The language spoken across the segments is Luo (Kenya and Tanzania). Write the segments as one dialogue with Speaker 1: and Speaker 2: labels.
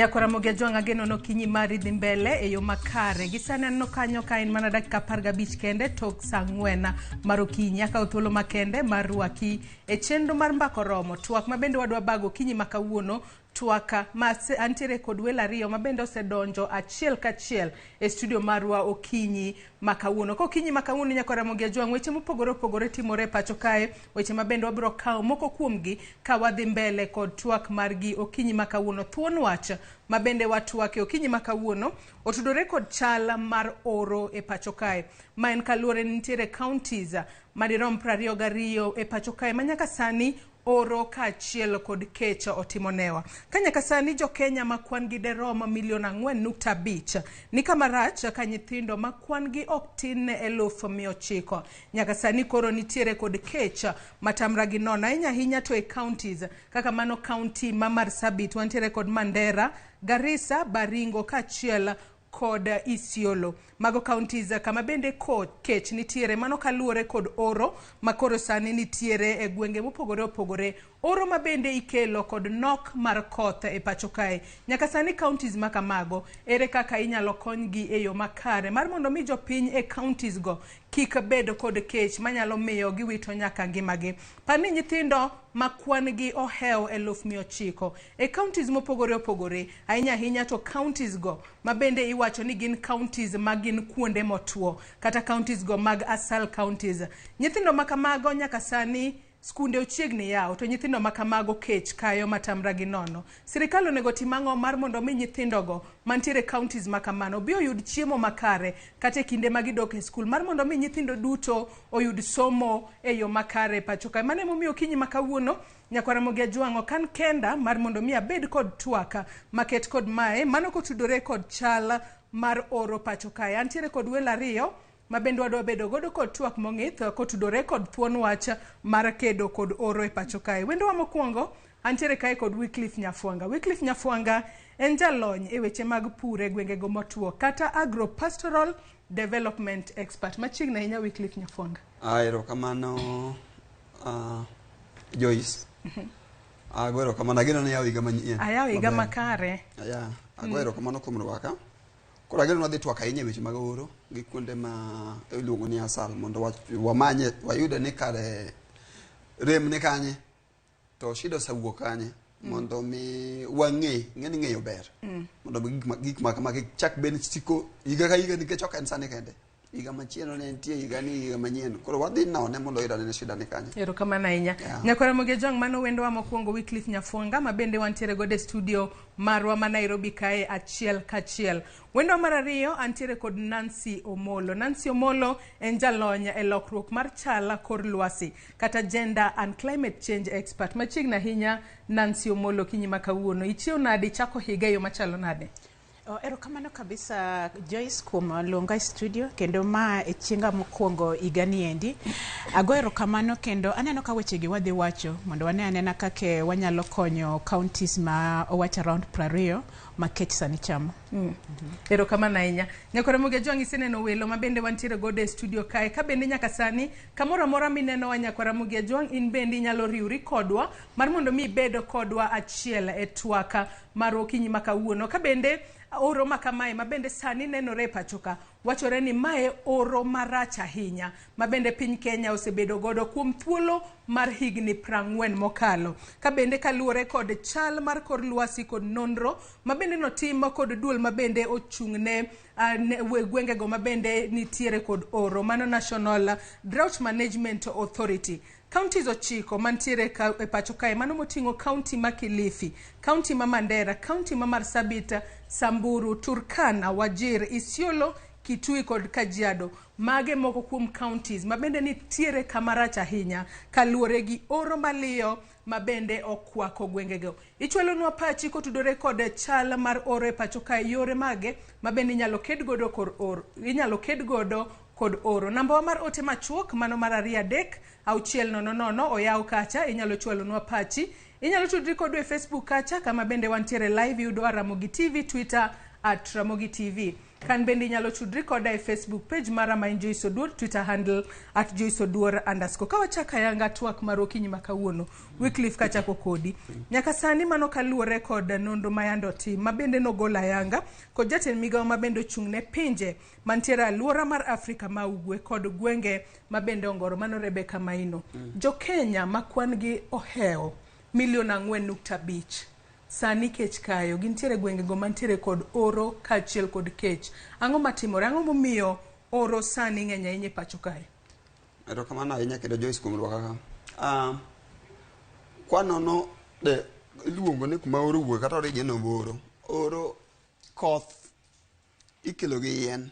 Speaker 1: Nyako Ramogi Ajwang' ageno ni okinyi mari dhi mbele e yo makare. Gi sani aneno kanyo ka en mana dakika 15 kende tok saa 4 mar okinyi. Akawo thuolo makende mar rwaki e chenro mar Mbaka Oromo. Twak ma bende wadwa bago okinyi ma kawuono twak ma antiere kod welo ariyo ma bende osedonjo achiel kachiel e studio marwa okinyi ma kawuono. Ka okinyi ma kawuono Nyako Ramogi Ajwang' weche mopogore opogore timore e pacho kae, weche ma bende wabiro kawo moko kuomgi ka wadhi mbele kod twak margi okinyi ma kawuono. Thuon wach ma bende watwake okinyi ma kawuono otudore kod chal mar oro e pacho kae. Ma en kaluwore ni nitiere counties madirom 22 e pacho kae ma nyaka sani oro kaachiel kod kech otimo newa. Ka nyaka sani jo Kenya ma kwan gi derom milion 4.5 ni kama rach ka nyithindo ma kwan gi ok tin ne 900,000. Nyaka sani koro nitiere kod kech matamra gi nono ahinya ahinya to e counties kaka mano county ma Marsabit wantiere kod Mandera, Garissa, Baringo kaachiel kod Isiolo. Mago counties kama bende kech nitiere mano kaluwore kod oro ma koro sani nitiere e gwenge mopogore opogore. Oro ma bende ikelo kod nok mar koth e pacho kae. Nyaka sani counties ma kamago ere kaka inyalo konygi e yo makare mar mondo mi jopiny e counties go kik bed kod kech manyalo miyo giwito nyaka ngimagi. Par ni nyithindo ma kwan gi ohewo 900,000 e counties mopogore opogore ahinya ahinya to counties go ma bende iwacho ni gin counties ma gin kuonde motwo kata counties go mag asal counties. Nyithindo ma kamago nyaka sani skunde ochiegni yawo to nyithindo ma kamago kech kayo matamra gi nono. Sirikal onego tim ang'o mar mondo mi nyithindogo mantiere counties ma kamano obi oyud chiemo makare kata e kinde ma gidok e skul mar mondo mi nyithindo duto oyud somo e yo makare e pacho kae. Mano emomiyo okinyi ma kawuono Nyakwar Ramogi Ajwang' ok an kenda mar mondo mi abed kod twak maket kod mae mano kotudore kod chal mar oro pacho kae. Antiere kod welo ariyo ma bende wadwa bedo godo kod twak mong'ith kotudore kod thuon wach mar kedo kod oro e pacho kae. Wendowa mokwongo antiere kae kod Wycliffe Nyafwanga. Wycliffe Nyafwanga en jalony e weche mag pur e gwengego motwo kata agropastoral development expert. Machiegni ahinya Wycliffe Nyafwanga.
Speaker 2: Erokamano Joyce. Ago erokamano ageno ni yawo higa manyien.
Speaker 1: Ayawo higa makare.
Speaker 2: Aya, ago erokamano kuom rwaka. Koro ageno ni wadhi twak ahinya e weche mag oro gi kuonde ma iluongo ni asal mondo wamanye wayude ni kare rem ni kanye to shida osewuok kanye mondo mi wang'e ng'e ni ng'eyo ber mondo mi gik ma kama kik chak bed siko higa ka higa nikech ok en sani kende higa machielo ne nitie higa ni higa manyien koro wadhi none mondo wayud anene shida ni kanye.
Speaker 1: Erokamano ahinya. Nyakwar Ramogi Ajwang' mano wendowa mokwongo Wycliffe Nyafwanga ma bende wantiere godo e studio marwa ma Nairobi kae achiel kachiel. Wendowa mar ariyo antiere kod Nancy Omolo. Nancy Omolo en jalony e lokruok mar chal kor lwasi kata gender and climate change expert. Machiegni ahinya Nancy Omolo okinyi ma kawuono. Ichiew nade ichako higa e yo machalo nade?
Speaker 3: Oh, erokamano kabisa Joyce kuom luonga e studio kendo ma e chienga mokwongo higa ni endi. Ago erokamano kendo aneno ka wechegi wadhi wacho mondo wane anena kaka wanyalo konyo counties ma owach around 20 ma kech sani chamo.
Speaker 1: Erokamano ahinya. Nyakwar Ramogi Ajwang' iseneno welo ma bende wantiere godo e studio kae. Ka bende nyaka sani kamoro amora minenowa Nyakwar Ramogi Ajwang' in bende inyalo riwri kodwa mar mondo mi ibed kodwa achiel e twak mar okinyi ma kawuono. Ka bende oro ma kamae ma bende sani nenore e pacho ka, wachore ni mae oro marach ahinya ma bende piny Kenya osebedo godo kuom thuolo mar higni 40 mokalo. Ka bende kaluwore kod chal mar kor lwasi kod nonro ma bende notim kod duol ma bende ochung' ne gwengego ma bende nitiere kod oro, mano National Drought Management Authority. Counties 9 mantiere e pacho kae, mano moting'o county ma Kilifi, county ma Mandera, county ma Marsabit, Samburu, Turkana, Wajir, Isiolo, Kitui kod Kajiado. Mage moko kuom counties ma bende nitiere kama rach ahinya kaluwore gi oro maliyo ma bende okwako gwengego. Ichwalonwa pachi kotudore kod chal mar oro e pacho kae, yore mage ma bende inyalo ked godo kod oro, inyalo ked godo kod oro. Namba wa mar ote machuok mano mar 2 3 6 0 0 oyaw kacha, inyalo chwalonwa pachi. Inyalo tudri kodwa e Facebook kacha kama bende wantiere live, iyudo Ramogi TV, Twitter at Ramogi TV. Kan bende inyalo tudri koda e Facebook page mara ma en Joyce Oduor, Twitter handle at Joyce Oduor underscore. Ka wachako ayanga twak mar okinyi ma kawuono, Wycliffe kachako kodi. Nyaka sani mano kaluwore kod nonro ma yande otim ma bende nogol ayanga kod jatend migawo ma bende ochung' ne pinje mantiere aluora mar Afrika ma ugwe kod gwenge ma bende ongoro mano Rebecca Maino. Jo Kenya ma kwan gi ohewo milion 4.5 sani kech kayo gintiere gwengego mantiere kod oro kaachiel kod kech. Ang'o matimore? Ang'o momiyo oro sani ng'eny ahinya e pacho kae?
Speaker 2: Erokamano ahinya kendo Joyce kuom rwaka ka. Kwanono de iluongo ni kuma oro wuok kata origin of oro. Oro koth ikelo gi yien.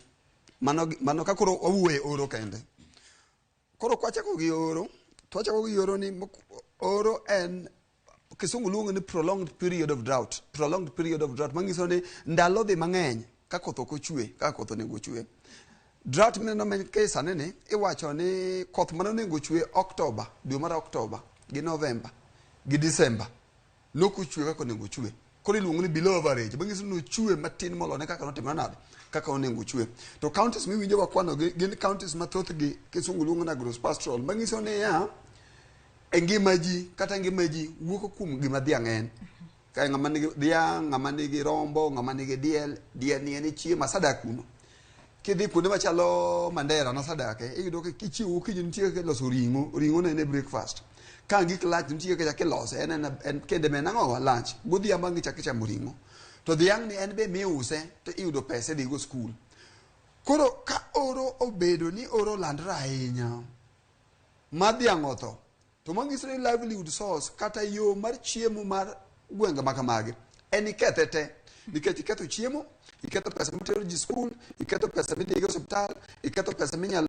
Speaker 2: Mano, mano ka koro wawuoye oro kende. Koro kwachako gi oro, to wachako gi oro ni oro en kisungu luongo ni prolonged period of drought. Prolonged period of drought manyiso ni ndalo dhi mang'eny ka koth ok ochwe kaka koth onego ochwe. Drought mineno ke sani ni iwacho ni koth mane onego ochwe October, dwe mar October gi November gi December nok ochwe kaka onego ochwe. Koro iluongo ni below average, manyiso ni ochwe matin moloyo kaka notimore nade, kaka onego ochwe. To counties miwinjo wakwano gi gin counties ma thothgi kisungu luongo ni agropastoral, manyiso niya e ngima ji kata ngima ji wuok kuom gima dhiang' en. Ka ng'ama nigi dhiang', ng'ama nigi rombo, ng'ama nigi diel, diel ni en e chiemo asadak kuno. Kidhi kuonde machalo Mandera nasadake, iyudo ka kichiewo okinyi nitie kaka iloso ring'o, ring'o ne en e breakfast. Ka gik lunch nitie kaka ichako ilose, en kende en ang'o lunch. Godhiambo ang' ichako ichamo ring'o. To dhiang' ni en be miuse to iyudo pesa idhigo skul. Koro ka oro obedo ni oro olandre ahinya ma dhiang' otho, to manyiso ni livelihood source kata yo mar chiemo mar gwenge ma kamagi en ikethe te. Nikech iketho chiemo, iketho pesa mitero ji skul, iketho pesa midhigo osiptal, iketho pesa minyal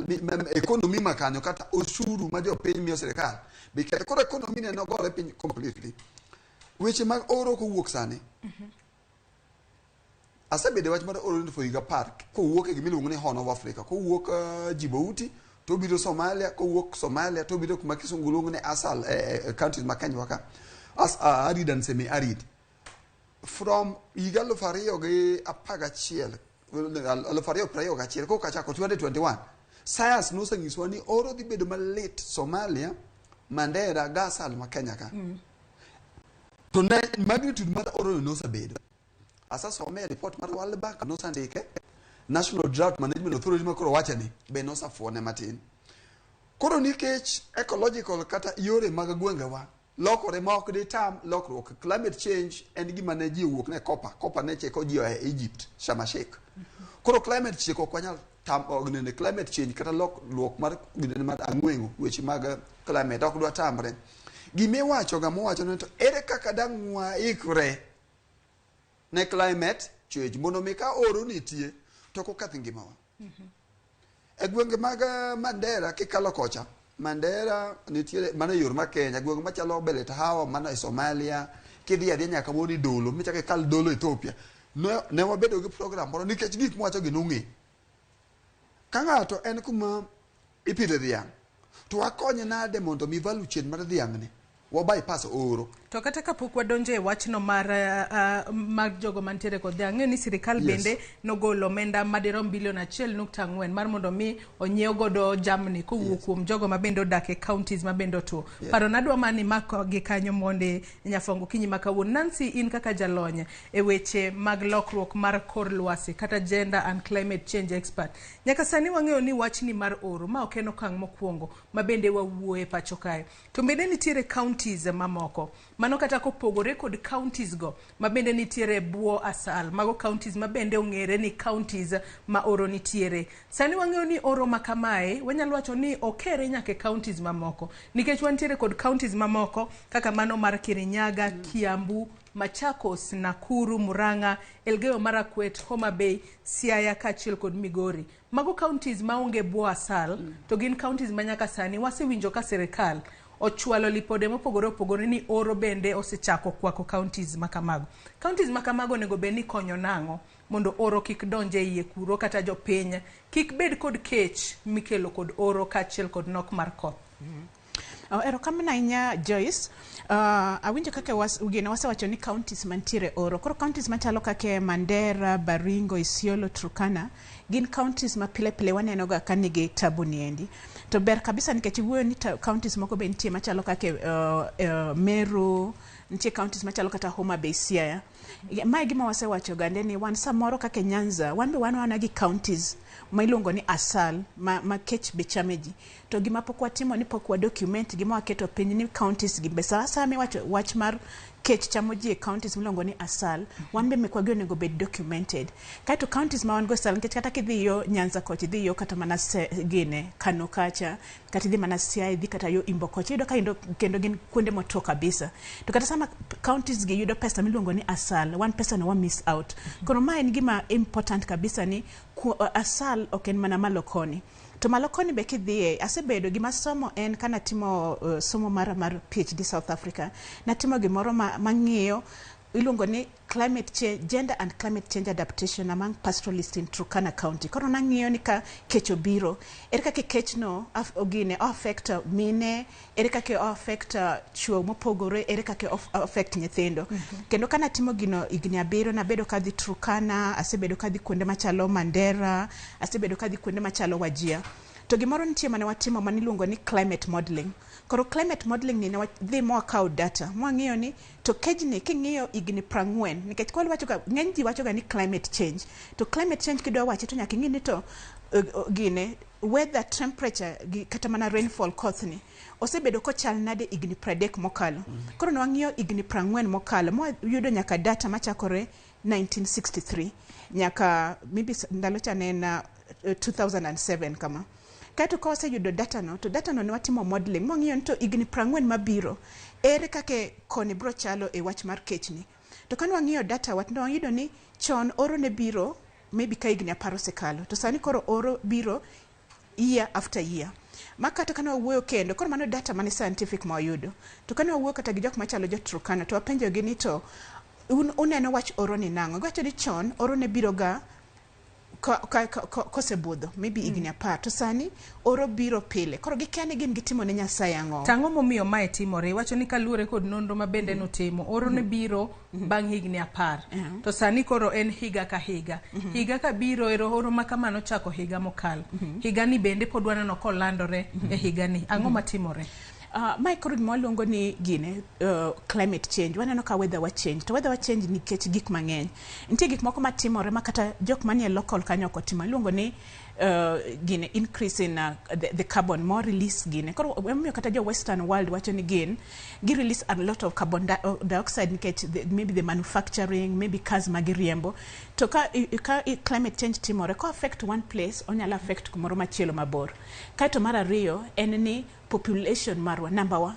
Speaker 2: economy ma kanyo kata osuru ma jopiny miyo sirikal be iketho. Koro economy ne nogore piny completely. Weche mag oro kowuok sani, asebedo e wach mar oro for higa 10 kowuok e gimiluongo ni Horn of Africa, kowuok Djibouti to obiro Somalia, kowuok Somalia to obiro kuma kisungu luongo ni Asal counties ma Kenya ka, as arid and semi arid. From higa 2011, 2021 koka chako 2021, science nosenyisowa ni oro dhi bedo malit Somalia, Mandera, Gasal ma Kenya ka. To ne magnitude mar oro no nosebedo. Asasome e report mar World Bank nosandike, National Drought Management Authority ma koro wache ni be nosafuone matin. Koro nikech ecological kata yore mag gwengewa lokore ma ok ditam lokruok, climate change en gima ne ji owuok ne kopa, kopa ne cheko ji e Egypt, Sharm el Sheikh. Koro climate change ok wanyal tam nene climate change kata lokruok mar ginene mar ang'weng'o weche mag climate ok dwa tamre. Gimiwacho ga mowacho ni to ere kaka dang' waikre ne climate change mondo mi ka oro nitie to ok oketh ngimawa. E gwenge mag Mandera kikalo kocha, Mandera nitiere mano e yor mar Kenya, gwenge machalo Belet Hawa mano e Somalia, kidhi adhiya nyaka moro ni Dolo, michako ikal Dolo Ethiopia. Ne wabedo gi program moro nikech gik mwacho gi nong'e. Ka ng'ato en kuma ipidhe dhiang', to wakonye nade mondo mi value chain mar dhiang' ni wa bypass oro.
Speaker 1: To kata kapok wadonjo e wachno mar jogo mantiere kod dhiang', ang'eyo ni sirikal bende nogolo omenda madirom bilion 1.4 mar mondo mi onyiew godo jamni kowuok kuom jogo ma bende odak e counties ma bende otuo. Paro nadwa mani mako gi kanyo mondi nyafongo kinyi ma kawuono. Nancy, in kaka jalony e weche mag lokruok mar kor lwasi kata gender and climate change expert, nyaka sani wang'eyo ni wachni mar oro ma ok en okang' mokwongo ma bende wawuoye pacho kae. To bende nitiere counties mamoko mano kata kopogore kod counties go ma bende nitiere bwo asal, mago counties ma bende ong'ere ni counties ma oro nitiere. Sani wang'eyo ni oro ma kamae wanyalo wacho ni okere nyaka e counties mamoko nikech wantiere kod counties mamoko kaka mano mar Kirinyaga, Kiambu, Machakos, Nakuru, Murang'a, Elgeyo Marakwet, Homa Bay, Siaya kaachiel kod Migori. Mago counties maonge bwo asal to gin counties ma nyaka sani wasewinjo ka sirikal ochwalo lipode mopogore opogore ni oro bende osechako kwako counties ma kamago. Counties ma kamago onego bed ni konyo nang'o mondo oro kik donj e iye kuro kata jopiny kik bed kod kech mikelo kod oro kaachiel kod nok mar koth.
Speaker 3: Oh, erokamano ahinya Joyce. Awinjo kaka gino wasewacho ni counties mantiere oro. Koro counties machalo kaka Mandera, Baringo, Isiolo, Turkana gin counties ma pile pile waneno ga ka nigi tabu niendi. To ber kabisa nikech iwuoyo ni counties moko be nitie machalo kaka Meru, nitie counties machalo kata Homa Bay, Siaya. Mae gima wasewacho gande ni wan samoro kaka Nyanza, wan be wan wana gi counties ma iluongo ni ASAL ma kech be chame ji. To gima pok watimo ni pok wa document gima waketo piny ni counties gi be sa asaya miwacho wach mar kech chamo ji e counties miluongo ni ASAL, wan be mekwa gi onego bed documented. Kaeto counties ma wan go ASAL, nikech kata kidhi yo Nyanza kocha, idhi yo kata mana gine Kano kacha, kata idhi mana Siaya, idhi kata yo Imbo kocha, iyudo ka kendo gin kuonde motwo kabisa. To kata sama counties gi yudo pesa miluongo ni ASAL, wan pesa no wa miss out. Koro ma en gima important kabisa ni ASAL ok en mana malo koni. To malo koni be kidhiye, asebedo gima somo en kana timo somo mara mar PhD South Africa, natimo gimoro mang'iyo iluongo ni climate change, gender and climate change adaptation among pastoralists in Turkana County. Koro nang'iyo ni ka kech obiro, ere kaka kech no ogine o affect mine, ere kaka o affect chuo mopogore, ere kaka o affect nyithindo. Kendo kana timo gino higni 7, nabedo kadhi Turkana, asebedo kadhi kuonde machalo Mandera, asebedo kadhi kuonde machalo Wajir. To gimoro nitie mane watimo mane iluongo ni climate modeling. Koro climate modeling ni ne wadhi mwakawo data, mwang'iyo ni to kejni king'iyo higni 40, nikech kwa wacho ga ng'eny ji wacho ga ni climate change. To climate change kidwa wache to nyaka ing'i ni to gine weather, temperature gi kata mana rainfall, kothni osebedo kochal nade higni 30 mokalo. Koro ne wang'iyo higni 40 mokalo, mwayudo nyaka data machakore 1963 nyaka maybe ndalo cha ne en 2007 kama. Kaeto ka waseyudo data no, to data no ne watimo modeling, mwang'iyo ni to higni 40 mabiro, ere kaka koni bro chalo e wach mar kechni. To kane wang'iyo data wat, ne wayudo ni chon oro ne biro maybe ka higni 10 osekalo, to sani koro oro biro year after year. Ma kata kane wawuoyo kendo, koro mano data mane scientific ma wayudo. To kane wawuoyo kata gi jok machalo jo Turkana, to wapenjogi ni to uneno wach oro ni nang'o? Giwacho ni chon oro ne biro ga kosebudho maybe higni 10, to sani oro biro pile. Koro gikia ni gin gitimo ne Nyasaye ang'o.
Speaker 1: Tang'o momiyo mae timore? Iwacho ni kaluwore kod nonro ma bende notimo, oro ne biro bang' higni 10. To sani koro en higa ka higa. Higa ka biro ero oro ma kamano chako higa mokalo. Higa ni bende pod waneno kolandore e higa ni. Ang'o matimore?
Speaker 3: Mae koro gima waluongo ni gine climate change. Waneno ka weather wa change. To weather wa change nikech gik mang'eny. Nitie gik moko matimore ma kata jok manie local kanyo ok otimo. Iluongo ni gine increase in the carbon, more release gine. Koro emomiyo kata jo western world wacho ni gin gi release a lot of carbon dioxide nikech maybe the manufacturing, maybe cars ma giriembo. To ka climate change timore, ko affect one place, onyalo affect kumoro machielo mabor. Kaeto mar ariyo en ni population marwa, namba wa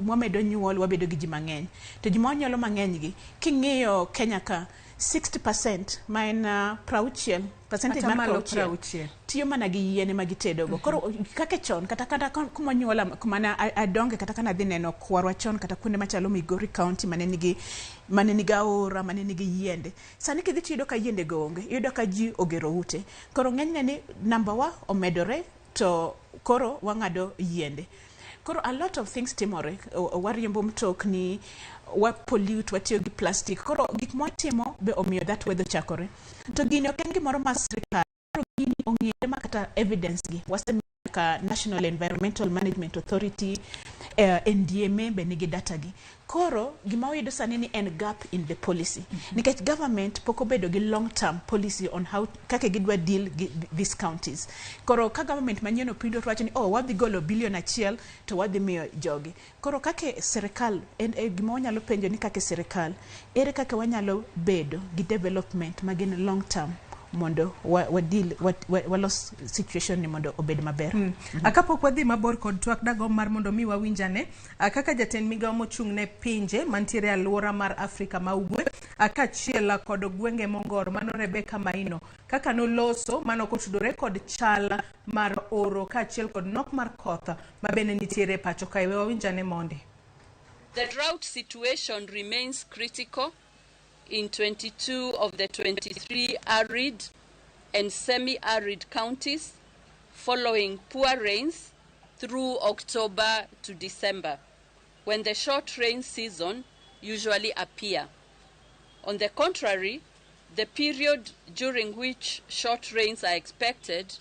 Speaker 3: wamedo nyuol, wabedo gi ji mang'eny. To ji ma wanyuolo mang'eny gi, king'iyo Kenya ka, 60% ma en 60, percentage mar
Speaker 1: Atamalo
Speaker 3: 60
Speaker 1: 60.
Speaker 3: tiyo mana gi yien ema gitedogo. Koro kaka chon, kata kuma nyuola, kuma na adonge, kata kana dhi neno kwarwa chon, kata kuonde machalo Migori County mane nigi aora, mane nigi yiende. Sani kidhi tiyudo ka yiende go onge, iyudo ka ji ogero ute. Koro ng'enyne ni namba wa omedore, to koro wang'ado yiende. Koro a lot of things timore. Wariembo mtokni, wa pollute, watiyo gi plastic. Koro gik mwatimo be omiyo that weather chakore. To gini ok en gimoro ma sirikal, koro gini ong'ere ma kata evidence gi. Wasemiyo ka National Environmental Management Authority, NDMA be nigi data gi. Koro gima wayudo sani ni en gap in the policy. Nikech government pok obedo gi long term policy on how kaka gidwa deal gi these counties. Koro ka government manyien obiro to wacho ni oh, wadhi golo bilion 1 to wadhi miyo jogi. Koro kaka sirikal en gima wanyalo penjo ni kaka sirikal ere kaka wanyalo bedo gi development ma gin long term mondo wa deal, walos situation ni mondo obed maber.
Speaker 1: Kapok wadhi mabor kod twak, dagomb mar mondo mi wawinjane kaka jatend migawo mochung' ne pinje mantiere e alwora mar Afrika ma Ugwe kaachiel kod gwenge mongor, mano Rebecca Maino, kaka noloso mano kotudore kod chal mar oro kaachiel kod nok mar koth ma bende nitiere e pacho kae. We wawinjane mondi.
Speaker 4: The drought situation remains critical in 22 of the 23 arid and semi-arid counties following poor rains through October to December, when the short rain season usually appear. On the contrary, the period during which short rains are expected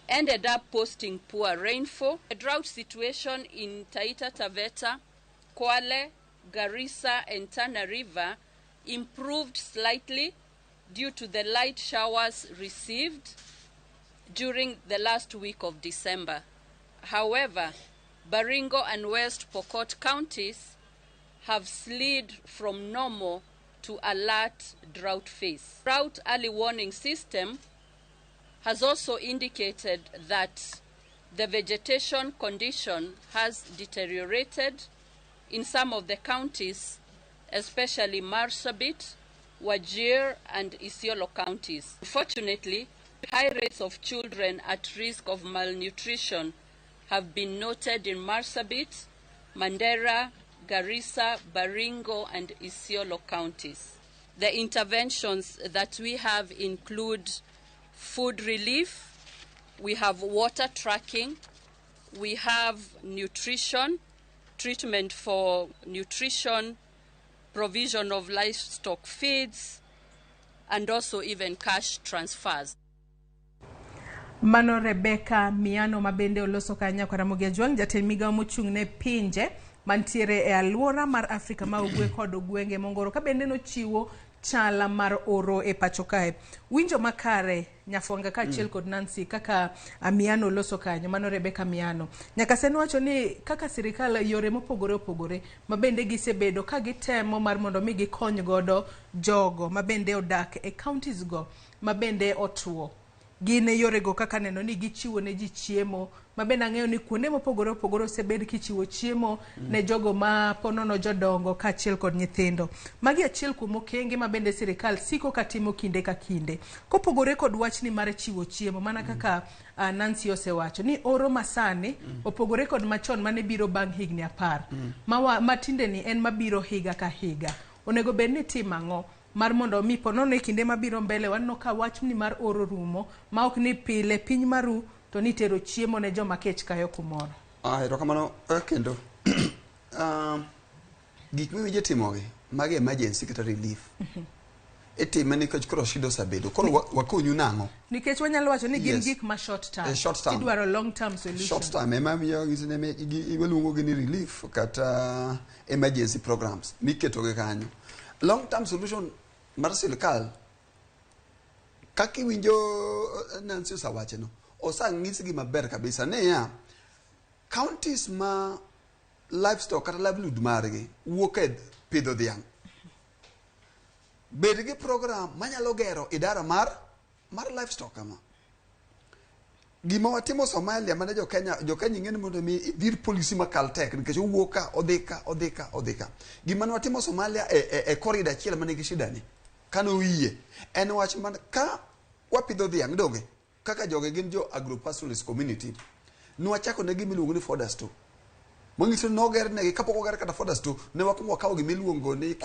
Speaker 4: ended up posting poor rainfall. The drought situation in Taita Taveta, Kwale, Garissa, and Tana River improved slightly due to the light showers received during the last week of December. However, Baringo and West Pokot counties have slid from normal to alert drought phase. Drought early warning system has also indicated that the vegetation condition has deteriorated in some of the counties, especially Marsabit, Wajir, and Isiolo counties. Unfortunately, high rates of children at risk of malnutrition have been noted in Marsabit, Mandera, Garissa, Baringo, and Isiolo counties. The interventions that we have include food relief, we have water tracking, we have nutrition, treatment for nutrition, provision of livestock feeds, and also even cash transfers.
Speaker 1: Mano Rebecca Miano mabende oloso kanya kwa Ramogi Ajwang', jatend migawo mochung' ne pinje mantiere e alwora mar Afrika ma ugwe kod gwenge mongoro ka bende nochiwo chala mar oro e pacho kae. Winjo makare Nyafwanga kaachiel kod Nancy kaka Miano loso kanyo, mano Rebecca Miano. Nyaka nowacho ni kaka sirikal yore mopogore opogore ma bende gisebedo ka gitemo mar mondo mi gikony godo jogo ma bende odak e counties go ma bende otuo. Gin e yorego kaka neno ni gichiwo ne ji chiemo ma bende ang'eyo ni kuonde mopogore opogore osebed kichiwo chiemo ne jogo ma ponono jodongo kaachiel kod nyithindo. Magi achiel kuom okenge ma bende sirikal siko katimo kinde ka kinde. Kopogore kod wachni mar chiwo chiemo mana kaka Nancy osewacho ni oro masani opogore kod machon mane biro bang' higni 10. Ma tinde ni en mabiro higa ka higa. Onego bed ni timo ang'o mar mondo mi ponono e kinde mabiro mbele waneno ka wachni mar oro rumo ma ok ni pile piny maru to ni tero chiemo ne joma kech kayo kumoro.
Speaker 2: Erokamano kendo. Gik miwinjo timogi magi emergency kata relief. Itime nikech koro shida osebedo. Koro wakonyu nang'o?
Speaker 1: Nikech wanyalo wacho ni gin gik ma short term.
Speaker 2: Short term.
Speaker 1: Idwaro long term solution.
Speaker 2: Short term ema miyo iluongo gi ni relief kata emergency programs miketogi kanyo. Long term solution mar sirikal kaka iwinjo Nancy osewacho no, osanyisgi maber kabisa niya counties ma livestock kata livelihood margi wuok e pidho dhiang', bed gi program manyalo gero idara mar livestock kama. Gima watimo Somalia mane jo Kenya ing'e ni mondo mi idhir policy makal tek nikech owuok ka odhi ka odhi ka odhi ka. Gima ne watimo Somalia e corridor achiel mane nigi shida ni kane oyie en wach man ka wapidho dhiang' donge kaka joge gin jo agropastoralist community nwachako ne gima iluongo ni fodder store. Manyiso ni noger negi kapok oger kata fodder store ne wakwongo wakawo gima iluongo ni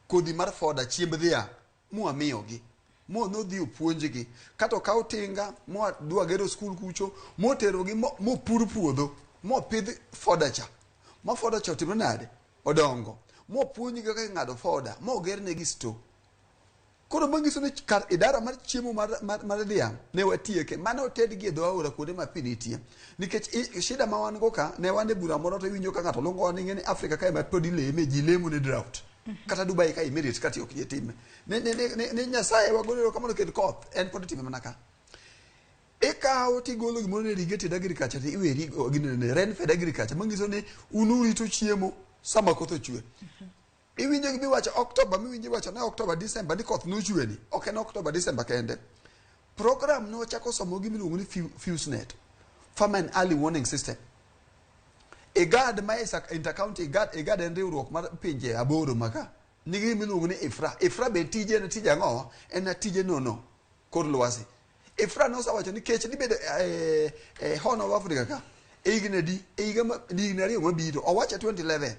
Speaker 2: kodhi mar fodder chiemb dhiang' mwamiyogi. Mo nodhi opuonjgi kata okaw tinga mwadwa gero skul kucho moterogi mopur puodho mopidh fodder cha ma fodder cha otimre nade odongo mopuonjgi kaka ing'ado fodder moger negi store. Koro manyiso ni kar idara mar chiemo mar dhiang' ne watieke mane otedgi e dho aora kuonde ma pi nitie nikech shida ma wan go ka ne wan e bura moro to iwinjo ka ng'ato luongo ni ing'e ni Afrika kae ma pod ileme ji lemo ne drought kata Dubai ka Emirates kata ok itime ne Nyasaye wagolo erokamano kendo koth en pod itime mana ka ikawo tigolo gimoro ne irrigated agriculture to iweri ginene rainfed agriculture manyiso ni un urito chiemo sama koth ochwe. Iwinjo gima iwacho October miwinjo iwacho ne October December ni koth nochwe ni ok en October December kende. Program nochako somo gima iluongo ni FuseNet, Famine Early Warning System. IGAD ma intercounty IGAD en riwruok mar pinje 8 maka nigi gima iluongo ni IFRA. IFRA be tije en tij ang'o? En tije nono kor lwasi. IFRA nosewacho ni kech dhi bedo e Horn of Africa ka e higni adi? E higa higni 2 mabiro. Owacho 2011.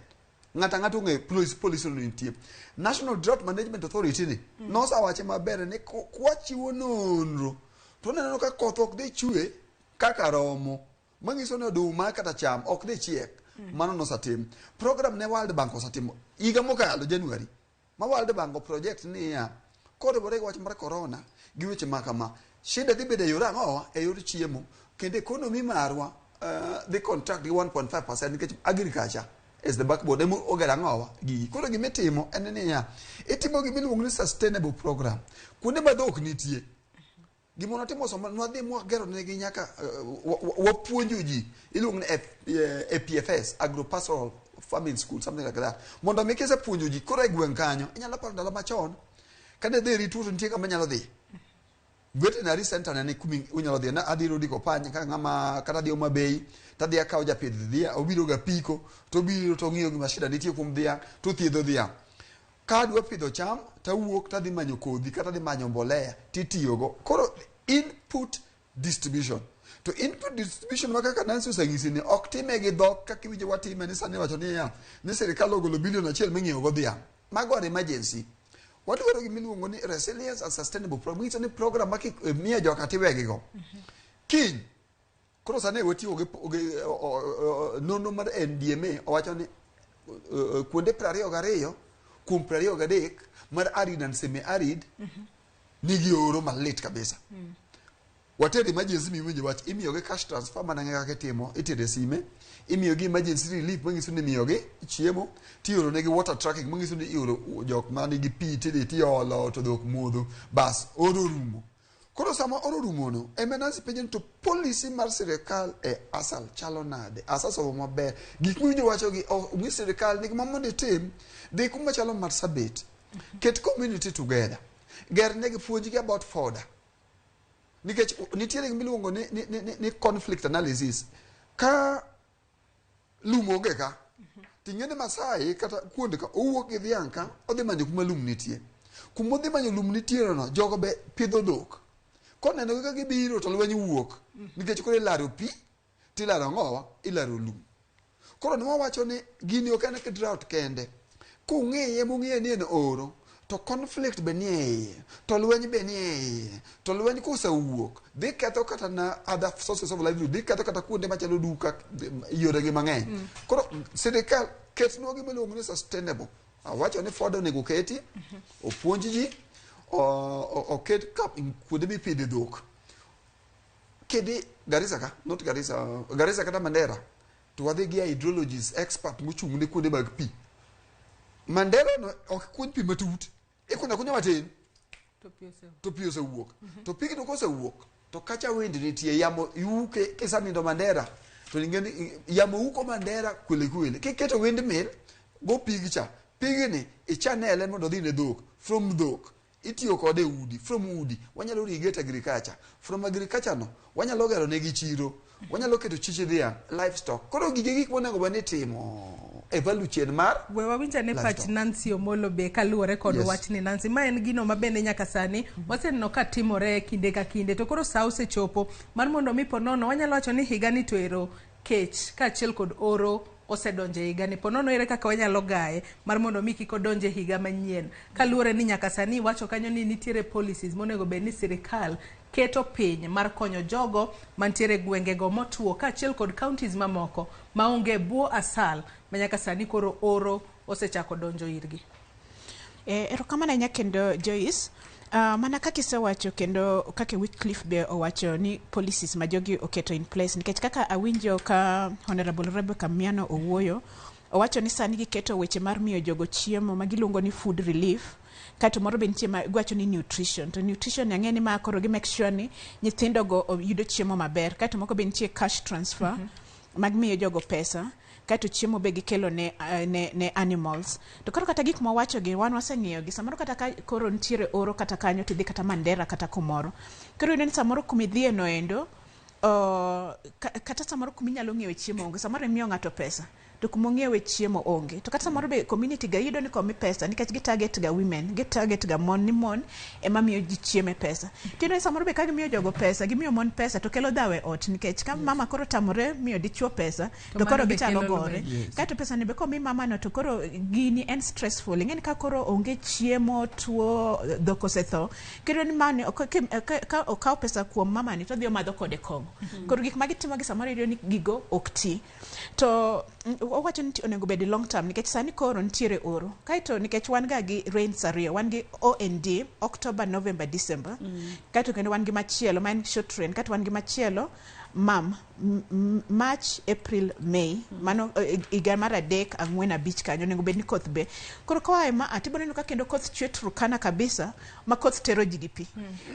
Speaker 2: Ng'ato ang'ato ong'eyo policy no nitie. National Drought Management Authority ni nosewache maber ni kwachiwo nonro to waneno ka koth ok dhi chwe kaka romo. Manyiso ni oduma kata cham ok dhi chiek. Mano nosetim. Program ne World Bank osetimo higa mokalo January. Ma World Bank o project niya koriwore gi wach mar corona gi weche ma kama shida dhi bedo e yor ang'owa e yor chiemo kendo economy marwa dhi contract gi 1.5% nikech agriculture is the backbone ema ogero ang'owa gigi koro gimitimo en niya itimo gima iluongo ni sustainable program kuonde ma dhok nitie gima notimo somo nwadhi mwagero negi nyaka wapuonjo ji iluongo ni APFS agropastoral farming school something like that mondo mi kisepuonjo ji koro e gweng' kanyo inyalo paro ndalo machon kane dhi rituo to nitie kama inyalo dhi veterinary center ne ni kumi unyalo dhi na adhi Rodi Kopany ka ng'ama kata adhi Homa Bay tadhi akawo japidh dhiang' obiro ga piko to obiro to ong'iyo gima shida nitie kuom dhiang' to thiedho dhiang' ka adwa pidho cham tawuok tadhi manyo kodhi kata adhi manyo mbolea titiyogo koro input distribution to input distribution ma kaka Nancy oseng'isi ni ok time gi dhok kaka iwinjo watime ni sani iwacho niya ni sirikal ogolo bilion achiel ming'iewo go dhiang' mago are emergency wadwaro gima iluongo ni resilience and sustainable program nyiso ni program ma kimiyo joka tiwegigo kiny koro sani watiyo gi nonro mar NDMA owacho ni kuonde 22 kuom 23 mar arid and semi arid nigi oro malit kabisa water emergency miwinjo wach imiyogi cash transfer mana kaka itimo itere sime imiyogi emergency relief manyiso ni imiyogi chiemo tioro negi water tracking manyiso ni ioro jok manigi pi tidhi tiolo to dhok modho bas oro rumo koro sama oro rumo no ema Nancy penjo ni to policy mar sirikal e asal chalo nade asasomo maber gik miwinjo wacho gi ong'is sirikal ni gima mondo itim dhi kuma chalo Marsabit ket community together ger negi puonjgi about fodder nikech nitiere gima iluongo ni conflict analysis ka lum onge ka ting'e ni Masai kata kuonde ka owuok gi dhiang' ka odhi manyo kuma lum nitie kuma odhi manyo lum nitie no jogo be pidho dhok koneno gi ka gibiro to lweny wuok nikech koro ilaro pi tilaro ang'owa ilaro lum koro ne wawacho ni gini ok en drought kende kung'iye mung'iye ni en oro to conflict be nie iye to lweny be nie iye to lweny kosewuok dhi ketho kata na other sources of livelihood dhi ketho kata kuonde machalo duka yoregi mang'eny koro sirikal ketnwa gima iluongo ni sustainable awacho ni fodder onego keti opuonj ji oket kuonde mipidhe dhok kidhi Garissa ka not Garissa Garissa kata Mandera to wadhi gi hydrologist expert mochung' ne kuonde mag pi Mandera no ok kuny pi matut ikunyo akunya matin to pi osewuok to pigno kosewuok to kacha wind nitie yamo yuke kisanindo Mandera to ing'e ni yamo uko Mandera kwele kwele kiketo windmill go pig cha pigni ichanele mondo odhi ne dhok from dhok itiyo kode e udi from udi wanyalo irrigate agriculture from agriculture no wanyalo gero negi chiro wanyalo keto chiche dhiang' livestock koro gige gik monego bed ni itimo e value chain mar
Speaker 1: We wawinj ane pach
Speaker 2: livestock.
Speaker 1: Nancy Omolo be kaluwore kod
Speaker 2: Yes.
Speaker 1: wachni Nancy. Ma en gino ma bende nyaka sani waseneno ka timore kinde ka kinde to koro sa osechopo mar mondo mi ponono wanyalo wacho ni higani to ero kech kaachiel kod oro osedonjo e higani ponono ere kaka wanyalo gaye mar mondo mi kik odonj e higa manyien kaluwore ni nyaka sani iwacho kanyo ni nitiere policies monego bed ni sirikal keto piny mar konyo jogo mantiere e gwengego motuo kaachiel kod counties mamoko maonge bwo asal ma nyaka sani koro oro osechako donjo irgi.
Speaker 3: Erokamano ahinya kendo Joyce. Mana kaka isewacho kendo kaka Wycliffe be owacho ni policies ma jogi oketo in place nikech kaka awinjo ka Honorable Rebecca Miano owuoyo owacho ni sani giketo weche mar miyo jogo chiemo ma giluongo ni food relief kaeto moro be nitie ma giwacho ni nutrition to nutrition ang'e ni ma koro gi make sure ni nyithindo go yudo chiemo maber kaeto moko be nitie cash transfer mag miyo jogo pesa kaeto chiemo be gikelo ne animals to koro kata gik mwawacho gi wan waseng'iyo gi samoro kata ka koro nitiere oro kata kanyo tidhi kata Mandera kata kumoro koro iyudo ni samoro kumidhiye no endo kata samoro kuminyalo ng'iewe chiemo onge samoro imiyo ng'ato pesa To kumong'iewe chiemo onge. To kata samoro be community ga iyudo ni komi pesa nikech gi target ga women, gi target ga mon ni mon ema miyo ji chiemo e pesa. Tiyudo ni samoro be ka gimiyo jogo pesa, gimiyo mon pesa to kelo dhaw e ot nikech ka mama koro tamore miyo dichuo pesa
Speaker 1: To
Speaker 3: to koro
Speaker 1: mano be
Speaker 3: gichako
Speaker 1: kelo
Speaker 3: gore.
Speaker 1: lweny.
Speaker 3: Kaeto pesa ni be komi mama no to koro gini en stressful. Ing'eni ka koro onge chiemo, tuo, dhok osetho, kendo ni mani ka okaw pesa kuom mama ni to odhi omadho kode kong'o. Koro gik ma gitimo gi samoro iyudo ni gigo ok ti. To owacho ni onego bed long term nikech sani koro nitiere oro. Kaeto nikech wan ga gi rains ariyo, wan gi OND, October, November, December. Kaeto kendo wan gi machielo ma en short rain, kaeto wan gi machielo MAM, March, April, May. Mano higa mar 3, 4, 5 kanyo onego bed ni koth be. Koro koa e ma tibiro neno ka kendo koth chwe Turkana kabisa ma koth tero ji gi pi.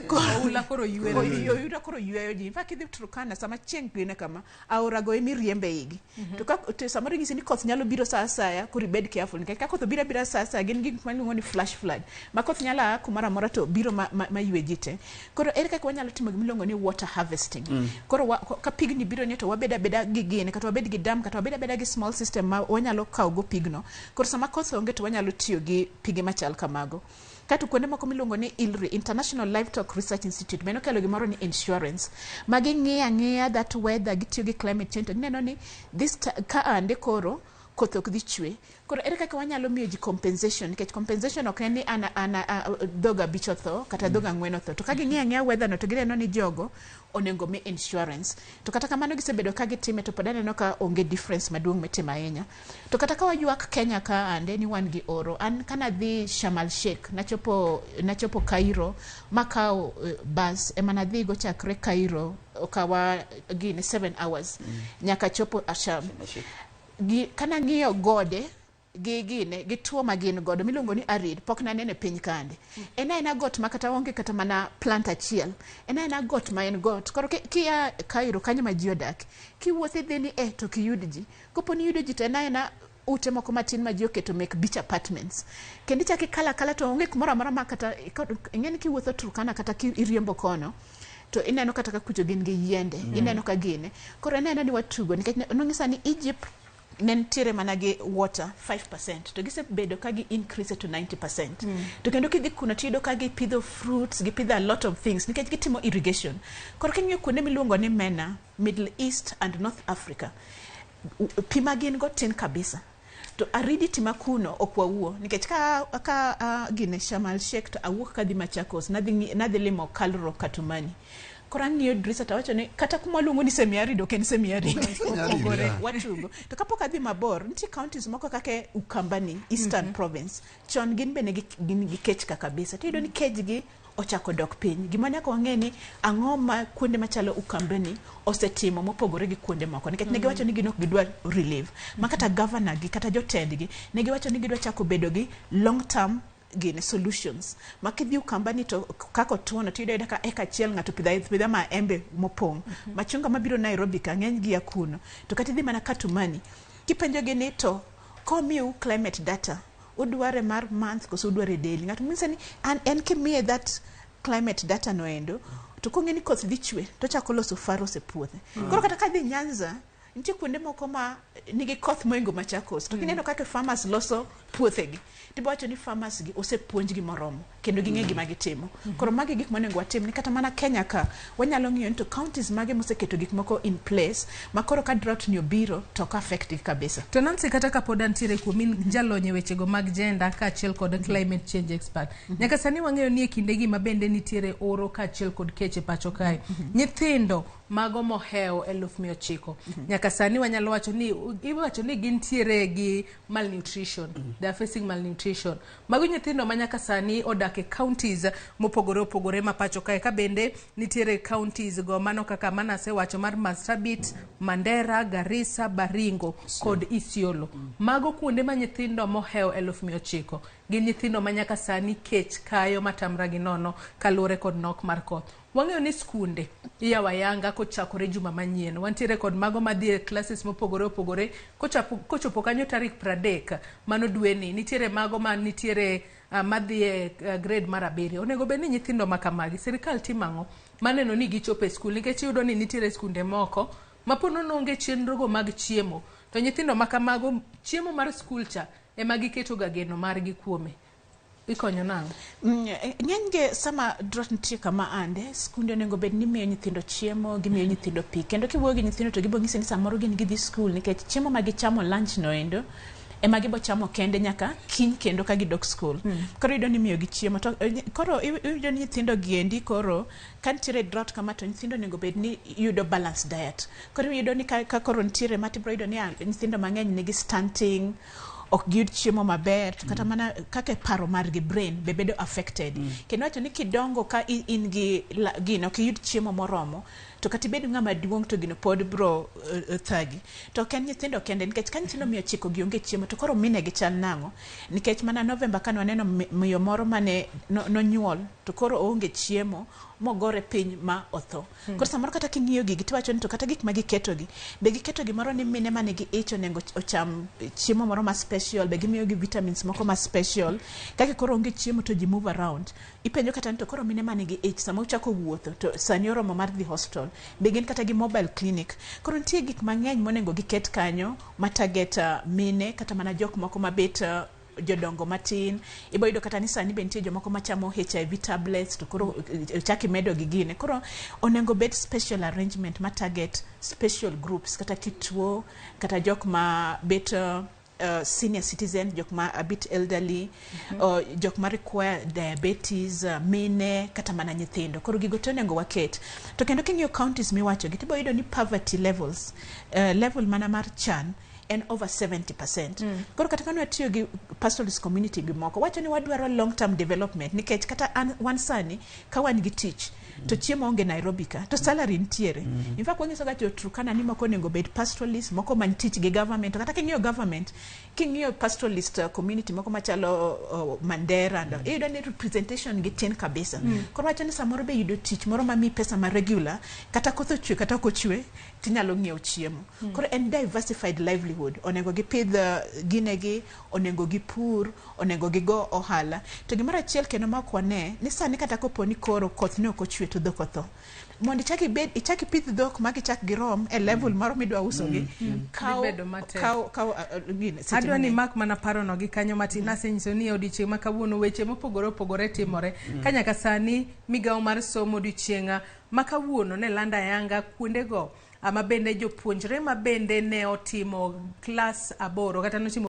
Speaker 1: Oula koro ywero ji.
Speaker 3: Oula koro yweyo ji. In fact kidhi Turkana sama chieng' gine kama, aora go emiriembe igi. To ka to samoro inyisi ni koth nyalo biro sa asaya, koro ibed careful nikech ka koth obiro abira sa asaya gin gik ma iluongo ni flash flood. Ma koth nyalo a kumoro amora to biro ma ywe ji te. Koro ere kaka wanyalo timo gima iluongo ni water harvesting. Koro ka pigni biro ni to wabed abeda gi gini, kata wabed gi dam, kata wabed abeda gi small system ma wanyalo kawo go pigno. Koro sama koth onge to wanyalo tiyo gi pige machal kamago. Kato kuonde moko miluongo ni ILRI, International Livestock Research Institute, bende okelo gimoro ni insurance. Ma ging'iyo ang'iya that weather, gitiyo gi climate change, to gineno ni this ka ande koro koth ok dhi chwe. Koro ere kaka wanyalo miyo ji compensation, nikech compensation ok en ni an dhog 5 otho kata dhog 4 otho. To ka ging'iyo ang'iya weather no to gineno ni jogo onego mi insurance. To kata kamano gisebedo ka gitime to pod aneno ka onge difference maduong' mitimo ahinya. To kata ka waywak Kenya ka ande ni wan gi oro, an kanadhi Sharm el Sheikh, nachopo Cairo makawo bus ema nadhi go chakre Cairo okawa gini 7 hours nyaka chopo Sharm. Kanang'iyo gode gi gine gi tuo ma gin godo miluongo ni arid pok naneno e piny kande. En aena got ma kata onge kata mana plant achiel. En aena got ma en got. Koro kia Cairo kanyo ma ji odak, kiwuotho idhi ni to ok iyud ji. Kopo ni iyudo ji to en aena ute moko matin ma ji oketo mek beach apartments. Kendo ichako ikalo akala to onge kumoro amora ma kata ing'e ni kiwuotho Turkana kata iriembo kono to ineno kata ka kucho gin gi yiende, ineno ka gine. Koro en aena ni watugo nikech nong'isa ni Egypt ne nitiere mana gi water 5% to gisebedo ka gi increase to 90%. To kendo kidhi kuno tiyudo ka gipidho fruits, gipidho a lot of things nikech gitimo irrigation. Koro king'iyo kuonde miluongo ni MENA, Middle East and North Africa, pi ma gin go tin kabisa. To aridity ma kuno ok wawuo nikech ka gine Sharm el Sheikh to awuok kadhi Machakos, nadhi limo Kalro Katumani. Koro ang'iyo drisa to awacho ni kata kuma waluongo ni semi arid ok en semi arid. Opogore, watugo. To kapok adhi mabor, nitie counties moko kaka Ukambani, Eastern Province. Chon gin bende gin gi kech ka kabisa. Tiyudo ni kechgi ochako dok piny. Gima nyaka wang'e ni ang'o ma kuonde machalo Ukambani osetimo mopogore gi kuonde moko. Nikech ne giwacho ni gin ok gidwa relief. Ma kata governor gi kata jotendgi ne giwacho ni gidwa chako bedo gi long term gini solutions. Ma kidhi Ukambani to kaka otuono tiyudo ayuda ka eka achiel ng'ato opidho apidha maembe mopong'. Machunga mabiro Nairobi ka ng'eny gi ya kuno. To kata idhi mana Katumani, kipenjo gi ni to komiu climate data, udware mar month koso udware daily. Ng'ato nyise ni en kimiye that climate data no endo, to kong'e ni koth dhi chwe, to ochako loso faros e puothe. Koro kata kadhi Nyanza, nitie kuonde moko ma nigi koth moingo Machakos, to kineno kaka farmers loso puothegi, tibo wacho ni farmers gi osepuonjgi moromo kendo ging'e gima gitimo. Koro magi gik monego watim ni kata mana Kenya ka wanyalo ng'iyo ni to counties mage moseketo gik moko in place ma koro ka drought ni obiro to ok affect gi kabisa.
Speaker 1: To Nancy, kata kapod antiere kuomi, in jalony e wechego mag gender kaachiel kod climate change expert. Nyaka sani wang'eyo ni e kindegi ma bende nitiere oro kaachiel kod kech e pacho kae. Nyithindo mago mohewo 900,000. Nyaka sani wanyalo wacho ni iwacho ni gintiere gi malnutrition. They are facing malnutrition. Mago nyithindo ma nyaka sani odak e counties mopogore opogore ma pacho kae, ka bende nitiere counties go mano kaka manasewacho mar Marsabit, Mandera, Garissa, Baringo kod Isiolo. Mago kuonde ma nyithindo mohewo 900,000 gin nyithindo ma nyaka sani kech kayo matamra gi nono kaluwore kod nok mar koth. Wang'eyo ni skunde iyawo ayanga kochakore juma manyien. Wantiere kod mago madhi e classes mopogore opogore kochopo kanyo tarik 30 mano dweni. Nitiere mago ma nitiere madhi e grade mar 7. Onego bed ni nyithindo ma kamagi sirikal timo ang'o maneno ni gichopo e skul, nikech iyudo ni nitiere skunde moko ma pod onge chenro go mag chiemo To nyithindo ma kamago chiemo mar skul cha ema giketo ga geno margi kuome. Ikonyo nang'o?
Speaker 3: Ng'enygi sama drought nitie kama ande, skunde onego bed ni miyo nyithindo chiemo, gimiyo nyithindo pi. Kendo kiwuoyo gi nyithindo to gibo nyisi ni samoro gin gidhi skul nikech chiemo ma gichamo lunch no endo ema gibo chamo kende nyaka kiny kendo ka gidok skul. Koro iyudo ni imiyo gi chiemo. To koro iyudo ni nyithindo gi endi koro ka nitiere drought kama to nyithindo onego bed ni yudo balanced diet. Koro iyudo ni ka koro nitiere ma tibiro yudo ni nyithindo mang'eny nigi stunting, ok giyud chiemo maber, to kata mana kaka paro margi, brain be bedo affected. Kendo wacho ni kidongo ka in gi gino ok iyud chiemo moromo, to kata ibed ng'ama duong' to gino pod bro thagi. To ok en nyithindo kende, nikech ka nyithindo 900 gi onge chiemo to koro mine gi chal nang'o? Nikech mana November kane waneno miyo moro mane nonyuol to koro oonge chiemo mogore piny ma otho. Koro samoro kata king'iyo gigi tiwacho ni to kata gik ma giketogi be giketo gimoro ni mine manigi ich onego ocham chiemo moro ma special, be gimiyo gi vitamins moko ma special. Kaka koro onge chiemo to ji move around, ipenjo kata ni to koro mine manigi ich sama uchako wuotho to sani oromo mar dhi hospital, be gin kata gi mobile clinic? Koro nitie gik mang'eny monego giket kanyo ma target mine kata mana jok moko mabet jodongo matin. Ibo yudo kata ni sani be nitie jomoko machamo HIV tablets to koro chak imedo gi gine. Koro onego bed special arrangement ma target special groups, kata kituo, kata jok ma bet senior citizen, jok ma a bit elderly, jok ma require diabetes, mine kata mana nyithindo. Koro gigo te onego waket. To kendo king'iyo counties miwacho gi, tibo yudo ni poverty levels, level mana mar chan en over 70%. Koro kata kane watiyo gi pastoralist community gi moko, wacho ni wadwaro long term development, nikech kata an, wan sani ka wan gi tich to chiemo onge Nairobi ka to salary nitiere. In fact, wanyiso ga jo Turkana ni moko onego bed pastoralist, moko many tich gi government. To kata king'iyo government, king'iyo pastoralist community moko machalo Mandera, ndo iyudo ni representation gi tin kabisa. Koro wacho ni samoro be yudo tich moro mamiyi pesa ma regular, kata koth ochwe kata ok ochwe, tinyalo ng'iewo chiemo. Koro en diversified livelihood onego gipidh ginegi, onego gipur, onego gigo ohala. To gimoro achiel kendo ma ok wane ni sani, kata kopo ni koro koth ne ok ochwe to dhok otho, mondo ichak ibed ichak ipidh dhok ma gichak girom e level moro midwa usogi, kaw
Speaker 1: Dhi bedo matek.
Speaker 3: Kaw gine, seche
Speaker 1: Adwa ni
Speaker 3: mang'eny.
Speaker 1: mak mana parono gi kanyo matin. Asenyiso ni e odiochieng' ma kawuono weche mopogore opogore timore ka nyaka sani migawo mar somo odiochieng' ma kawuono ne lando ayanga kuondego ama bende jopuonjre ma bende ne otimo klas 8 kata notimo